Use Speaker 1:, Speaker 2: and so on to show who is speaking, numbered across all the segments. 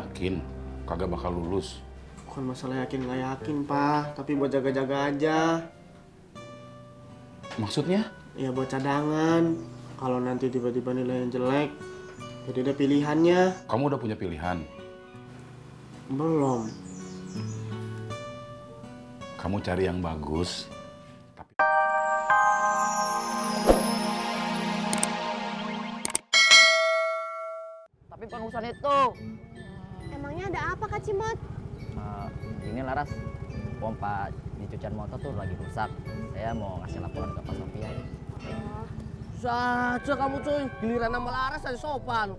Speaker 1: yakin kagak bakal lulus?
Speaker 2: Bukan masalah yakin nggak yakin, Pak. Tapi buat jaga-jaga aja.
Speaker 1: Maksudnya?
Speaker 2: Ya buat cadangan. Kalau nanti tiba-tiba nilainya jelek, jadi ada pilihannya.
Speaker 1: Kamu udah punya pilihan?
Speaker 2: Belum.
Speaker 1: Kamu cari yang bagus.
Speaker 3: Tapi bukan urusan itu.
Speaker 4: Emangnya ada apa Kak Cimot?
Speaker 3: Ini Laras, pompa di cucian motor tuh lagi rusak. Saya mau ngasih laporan ke Pak Sofian.
Speaker 5: Saja kamu cuy, giliran nama Laras aja sopan.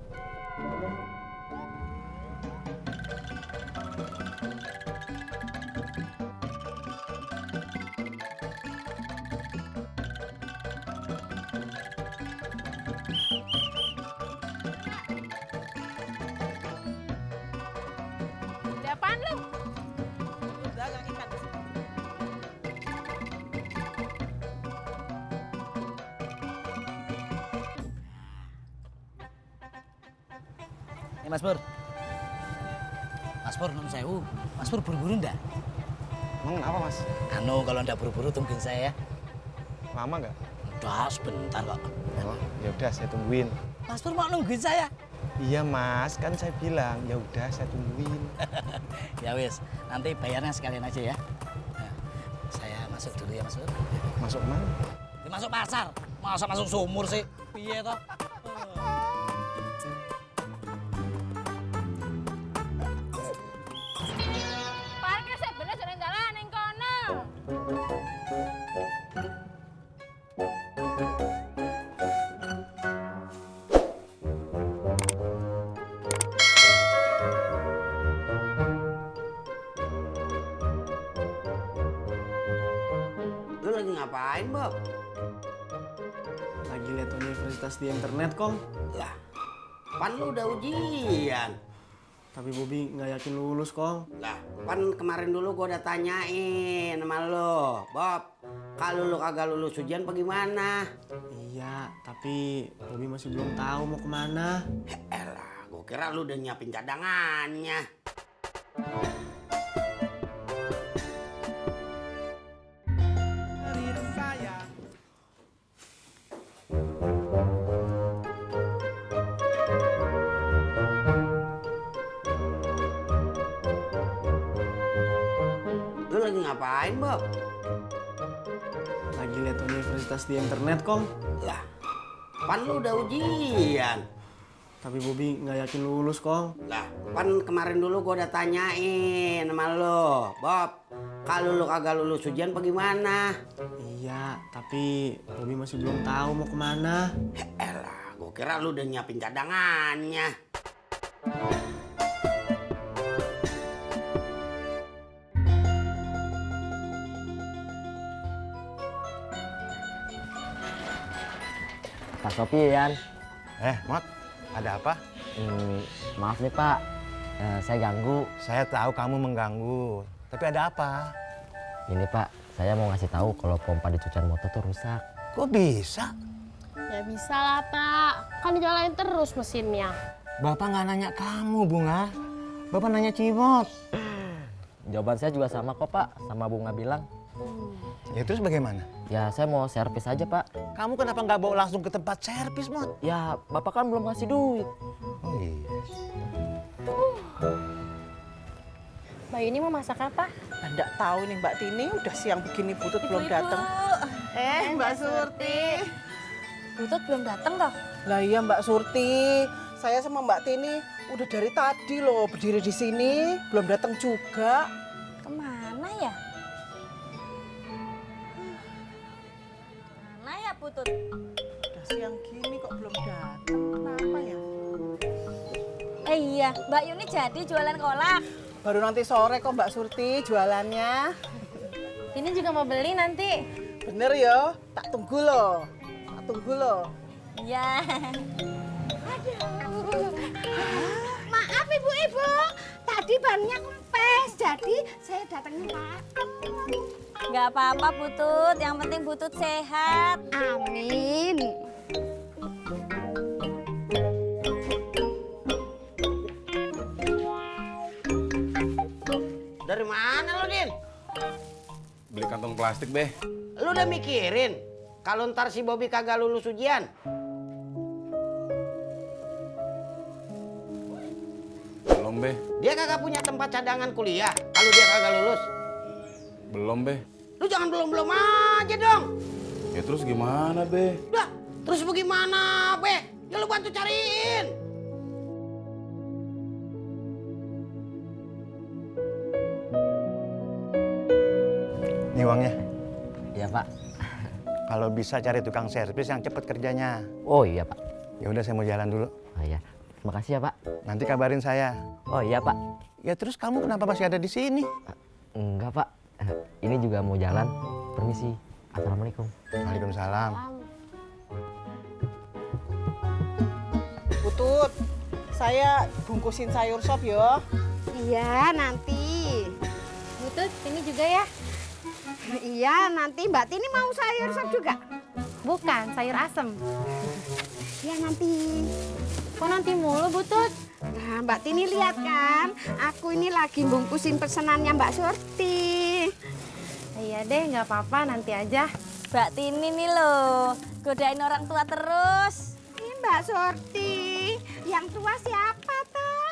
Speaker 4: Ada apaan lu?
Speaker 6: Mas Pur. Mas Pur, non sewu. Mas Pur buru-buru ndak?
Speaker 7: Emang apa, Mas?
Speaker 6: Anu, kalau ndak buru-buru tungguin saya ya.
Speaker 7: Lama nggak?
Speaker 6: Udah, sebentar kok.
Speaker 7: Oh, ya udah saya tungguin.
Speaker 6: Mas Pur mau nungguin saya?
Speaker 7: Iya, Mas. Kan saya bilang, ya udah saya tungguin.
Speaker 6: Ya wis, nanti bayarnya sekalian aja ya. Nah, saya masuk dulu ya, Mas Pur.
Speaker 7: Masuk mana?
Speaker 6: Ya, masuk pasar. Masa masuk sumur sih? Piye toh?
Speaker 4: Parkir sih bener jalan jalan ning kono.
Speaker 5: Lu lagi ngapain, Bob?
Speaker 2: Lagi lihat universitas di internet, Kong.
Speaker 5: Lah, pan lu udah ujian.
Speaker 2: Tapi Bobi nggak yakin lulus, Kong.
Speaker 5: Lah, pan kemarin dulu gua udah tanyain sama lu, Bob. Kalau lu kagak lulus ujian bagaimana?
Speaker 2: Iya, tapi Bobi masih belum tahu mau kemana.
Speaker 5: Elah, gua kira lu udah nyiapin cadangannya. Lu lagi ngapain, Bob?
Speaker 2: Lagi lihat universitas di internet, Kong.
Speaker 5: Lah, pan lu udah ujian.
Speaker 2: Tapi Bobi nggak yakin lulus, Kong.
Speaker 5: Lah, pan kemarin dulu gua udah tanyain sama lu, Bob. Kalau lu kagak lulus ujian bagaimana?
Speaker 2: Iya, tapi Bobi masih belum tahu mau kemana.
Speaker 5: Elah, gua kira lu udah nyiapin cadangannya.
Speaker 3: Pak Sofian,
Speaker 7: Mot, ada apa?
Speaker 3: maaf nih Pak, saya ganggu.
Speaker 7: Saya tahu kamu mengganggu. Tapi ada apa?
Speaker 3: Ini Pak, saya mau ngasih tahu kalau pompa di cucian motor tuh rusak.
Speaker 7: Kok bisa?
Speaker 4: Ya bisa lah Pak, kan nyalain terus mesinnya.
Speaker 7: Bapak nggak nanya kamu, Bunga. Bapak nanya Cimot.
Speaker 3: Jawaban saya juga sama kok Pak, sama Bunga bilang.
Speaker 7: Ya terus bagaimana?
Speaker 3: Ya saya mau servis aja Pak.
Speaker 7: Kamu kenapa nggak bawa langsung ke tempat servis, Mot?
Speaker 3: Ya Bapak kan belum ngasih duit.
Speaker 7: Oh iya.
Speaker 4: Mbak ini mau masak apa?
Speaker 8: Nggak tahu nih Mbak Tini, udah siang begini Butut belum datang. Mbak Surti.
Speaker 4: Butut belum datang toh?
Speaker 8: Lah iya Mbak Surti, saya sama Mbak Tini udah dari tadi loh berdiri di sini, belum datang juga.
Speaker 4: Kemana ya? Mana ya Butut?
Speaker 8: Udah siang gini kok belum datang, kenapa ya?
Speaker 4: Iya, Mbak Yuni jadi jualan kolak.
Speaker 8: Baru nanti sore kok Mbak Surti jualannya.
Speaker 4: Ini juga mau beli nanti.
Speaker 8: Bener ya, tak tunggu loh. Tak tunggu loh.
Speaker 4: Iya.
Speaker 9: Maaf ibu-ibu, tadi bannya kempes, jadi saya datangnya malam.
Speaker 4: Nggak apa-apa Butut, yang penting Butut sehat.
Speaker 9: Amin.
Speaker 5: Dari mana lu, Din?
Speaker 1: Beli kantong plastik, Be.
Speaker 5: Lu udah mikirin kalau ntar si Bobby kagak lulus ujian?
Speaker 1: Belum, Be.
Speaker 5: Dia kagak punya tempat cadangan kuliah kalau dia kagak lulus.
Speaker 1: Belum, Be.
Speaker 5: Lu jangan belum-belum aja dong.
Speaker 1: Ya terus gimana, Be?
Speaker 5: Udah, terus bagaimana, Be? Ya lu bantu cariin.
Speaker 7: Ini uangnya.
Speaker 3: Iya Pak.
Speaker 7: Kalau bisa cari tukang servis yang cepet kerjanya.
Speaker 3: Oh iya Pak.
Speaker 7: Ya udah saya mau jalan dulu.
Speaker 3: Oh iya. Terima kasih ya Pak.
Speaker 7: Nanti kabarin saya.
Speaker 3: Oh iya Pak.
Speaker 7: Ya terus kamu kenapa masih ada di sini?
Speaker 3: Enggak Pak. Ini juga mau jalan. Permisi. Assalamualaikum.
Speaker 7: Waalaikumsalam.
Speaker 8: Putut, saya bungkusin sayur sop ya.
Speaker 9: Iya, nanti.
Speaker 4: Butut, ini juga ya?
Speaker 9: Iya, nanti Mbak Tini mau sayur sop juga?
Speaker 4: Bukan, sayur asem.
Speaker 9: Iya, nanti.
Speaker 4: Kok nanti mulu, Butut?
Speaker 9: Nah, Mbak Tini lihat kan, aku ini lagi bungkusin pesenannya Mbak Surti.
Speaker 4: Iya deh, nggak apa-apa, nanti aja.
Speaker 10: Mbak Tini nih loh, godain orang tua terus.
Speaker 9: Ini Mbak Surti, yang tua siapa toh?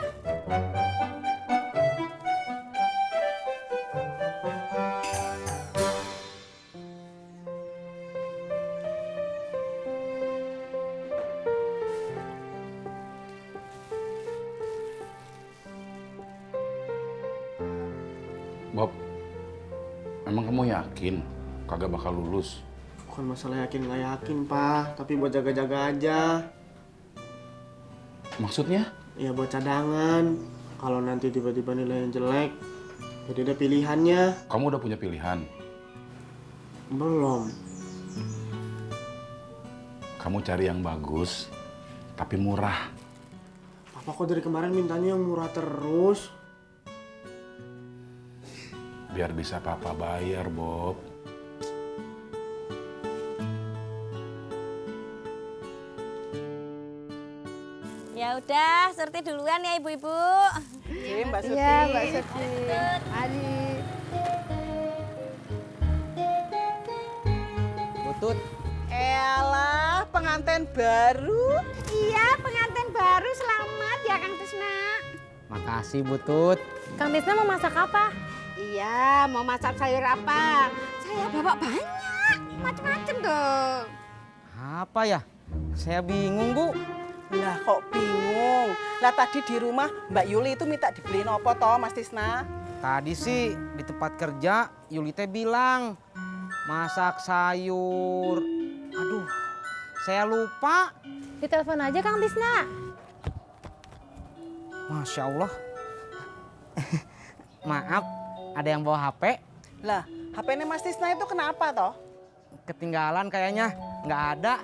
Speaker 1: Bob, emang kamu yakin kagak bakal lulus?
Speaker 2: Bukan masalah yakin nggak yakin, Pak. Tapi buat jaga-jaga aja.
Speaker 1: Maksudnya?
Speaker 2: Ya buat cadangan. Kalau nanti tiba-tiba nilainya jelek, jadi ada pilihannya.
Speaker 1: Kamu udah punya pilihan?
Speaker 2: Belum.
Speaker 1: Kamu cari yang bagus, tapi murah.
Speaker 2: Papa kok dari kemarin mintanya yang murah terus?
Speaker 1: Biar bisa papa bayar, Bob.
Speaker 10: Ya udah, Surti duluan ya ibu-ibu.
Speaker 8: Iya, Mbak Surti.
Speaker 9: Iya, Mbak Surti. Mari.
Speaker 6: Butut,
Speaker 8: Elah, pengantin baru.
Speaker 9: Iya, pengantin baru, selamat ya Kang Tisna.
Speaker 6: makasih Butut.
Speaker 4: Kang Tisna mau masak apa?
Speaker 9: Iya, mau masak sayur apa? Saya bawa banyak, macam-macam dong.
Speaker 6: Apa ya? Saya bingung, Bu.
Speaker 8: Lah kok bingung? Lah tadi di rumah Mbak Yuli itu minta dibeliin apa toh, Mas Tisna?
Speaker 6: Tadi sih di tempat kerja Yuli teh bilang masak sayur. Aduh, saya lupa.
Speaker 4: Ditelepon aja Kang Tisna.
Speaker 6: Masya Allah. Maaf, ada yang bawa HP?
Speaker 8: Lah, HP-nya Mas Tisna itu kenapa toh?
Speaker 6: Ketinggalan kayaknya, nggak ada.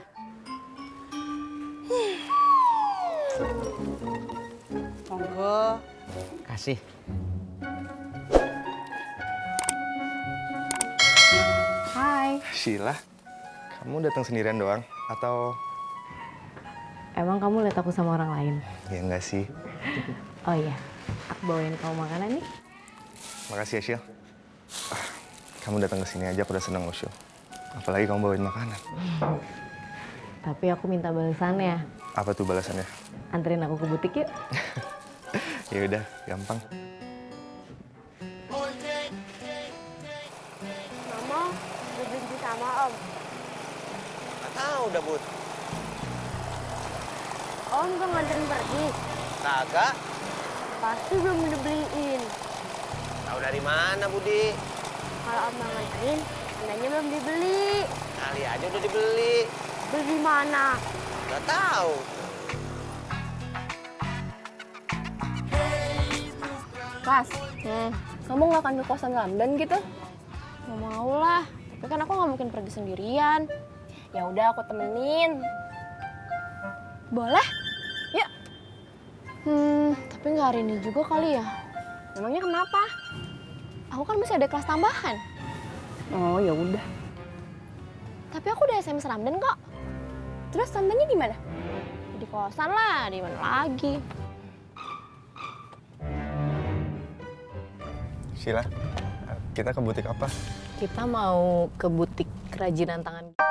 Speaker 8: Monggo.
Speaker 6: Kasih.
Speaker 4: Hai.
Speaker 7: Sheila, kamu datang sendirian doang? Atau...
Speaker 4: Emang kamu lihat aku sama orang lain?
Speaker 7: Ya enggak sih.
Speaker 4: Oh iya, aku bawain kamu makanan nih.
Speaker 7: Makasih ya, Sheila. Kamu datang ke sini aja, aku udah seneng loh, Sheila. Apalagi kamu bawain makanan.
Speaker 4: Tapi aku minta balasannya.
Speaker 7: Apa tuh balasannya?
Speaker 4: Anterin aku ke butik yuk.
Speaker 7: Ya udah, gampang.
Speaker 9: Mama, berhenti sama Om.
Speaker 7: Nggak tahu udah, Bud.
Speaker 9: Om gak nganterin pergi?
Speaker 7: Kagak.
Speaker 9: Pasti belum dibeliin.
Speaker 7: Tahu dari mana, Budi?
Speaker 9: Kalau Om gak nganterin, tandanya belum dibeli.
Speaker 7: Kali aja udah dibeli.
Speaker 9: Beli di mana?
Speaker 7: Nggak tahu.
Speaker 11: Pas, kamu nggak akan ke kosan Ramdan gitu? Nggak mau lah, tapi kan aku nggak mungkin pergi sendirian. Ya udah aku temenin. Boleh? Yuk. Tapi nggak hari ini juga kali ya. Emangnya kenapa? Aku kan masih ada kelas tambahan. Oh ya udah. Tapi aku udah SMS Ramdan kok. Terus Ramdannya di mana? Di kosan lah, di mana lagi?
Speaker 7: Sheila, kita ke butik apa?
Speaker 11: Kita mau ke butik kerajinan tangan.